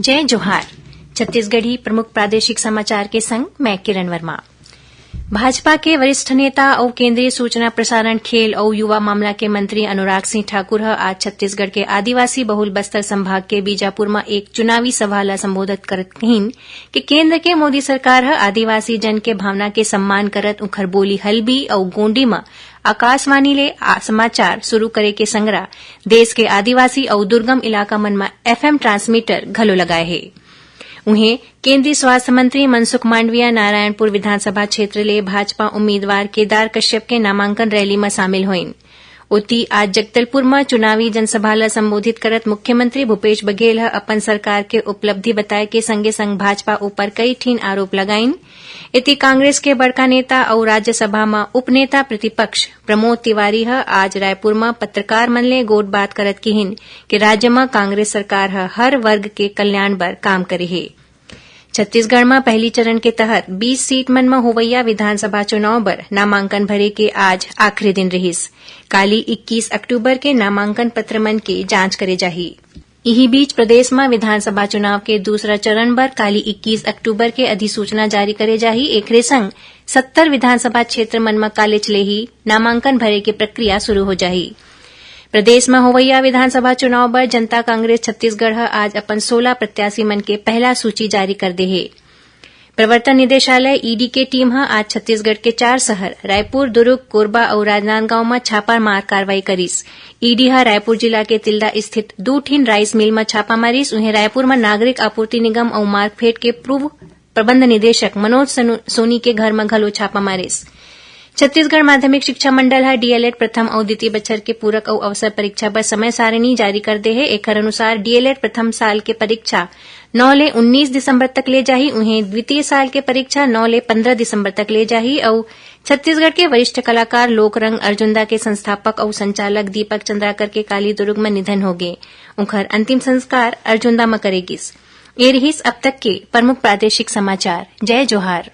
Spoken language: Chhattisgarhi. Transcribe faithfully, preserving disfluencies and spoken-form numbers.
जय जोहार। छत्तीसगढ़ी प्रमुख प्रादेशिक समाचार के संग मैं किरण वर्मा। भाजपा के वरिष्ठ नेता अउ केंद्रीय सूचना प्रसारण, खेल अउ युवा मामला के मंत्री अनुराग सिंह ठाकुर ह आज छत्तीसगढ़ के आदिवासी बहुल बस्तर संभाग के बीजापुर म एक चुनावी सभा ल संबोधित करत कहिन कि केंद्र के मोदी सरकार ह आदिवासी जन के भावना के सम्मान करत उंखर बोली हल्बी अउ गोंडी म आकाशवाणी ले आ-, समाचार शुरू करे के संगरा देश के आदिवासी अउ दुर्गम इलाका मन म एफएम ट्रांसमीटर घलो लगाए हे। उहें, केंद्रीय स्वास्थ्य मंत्री मनसुख मांडविया नारायणपुर विधानसभा क्षेत्र ले भाजपा उम्मीदवार केदार कश्यप के नामांकन रैली म शामिल होइन। ओती, आज जगदलपुर म चुनावी जनसभा ल संबोधित करत मुख्यमंत्री भूपेश बघेल ह अपन सरकार के उपलब्धि बताए के संगे संग भाजपा ऊपर कई ठिन आरोप लगाइन। एती, कांग्रेस के बड़का नेता अउ राज्यसभा म उपनेता प्रतिपक्ष प्रमोद तिवारी ह आज रायपुर म पत्रकार मन ले गोठबात करत किहिन कि राज्य म कांग्रेस सरकार ह हर वर्ग के कल्याण बर काम करे हे। छत्तीसगढ़ म पहली चरण के तहत बीस सीट मन म होवइया विधानसभा चुनाव बर नामांकन भरे के आज आखिरी दिन रिहिस। काली इक्कीस अक्टूबर के नामांकन पत्र मन के जांच करे जाही। इही बीच, प्रदेश म विधानसभा चुनाव के दूसरा चरण बर काली इक्कीस अक्टूबर के अधिसूचना जारी करे जाही। एकरे संग सत्तर विधानसभा क्षेत्र मन म कालेच ले ही नामांकन भरे के प्रक्रिया शुरू हो जाही। प्रदेश म होवइया विधानसभा चुनाव बर जनता कांग्रेस छत्तीसगढ़ ह आज अपन सोलह प्रत्याशी मन के पहला सूची जारी कर दे हे। प्रवर्तन निदेशालय, ईडी, के टीम ह आज छत्तीसगढ़ के चार शहर रायपुर, दुर्ग, कोरबा अउ राजनांदगांव म छापामार कार्रवाई करिस। ईडी ह रायपुर जिला के तिल्दा स्थित दू ठिन राइस मिल म छापा मारिस। उहें, रायपुर म नागरिक आपूर्ति निगम अउ मार्कफेड के पूर्व प्रबंध निदेशक मनोज सनु-, सोनी के घर म घलो छापा मारिस। छत्तीसगढ़ माध्यमिक शिक्षा मंडल ह डीएलएड प्रथम अउ द्वितीय बछर के पूरक अउ अवसर परीक्षा बर समय सारिणी जारी कर दे हे। एखर अनुसार, डीएलएड प्रथम साल के परीक्षा नौ ले उन्नीस दिसंबर तक ले जाही, उहें द्वितीय साल के परीक्षा नौ ले पंद्रह दिसंबर तक ले जाही अउ छत्तीसगढ़ के वरिष्ठ कलाकार लोकरंग अर्जुंदा के संस्थापक अउ संचालक दीपक चंद्राकर के काली दुर्ग म निधन होगे। उंखर अंतिम संस्कार अर्जुंदा म करे गिस। ये रिहिस अब तक के प्रमुख प्रादेशिक समाचार। जय जोहार।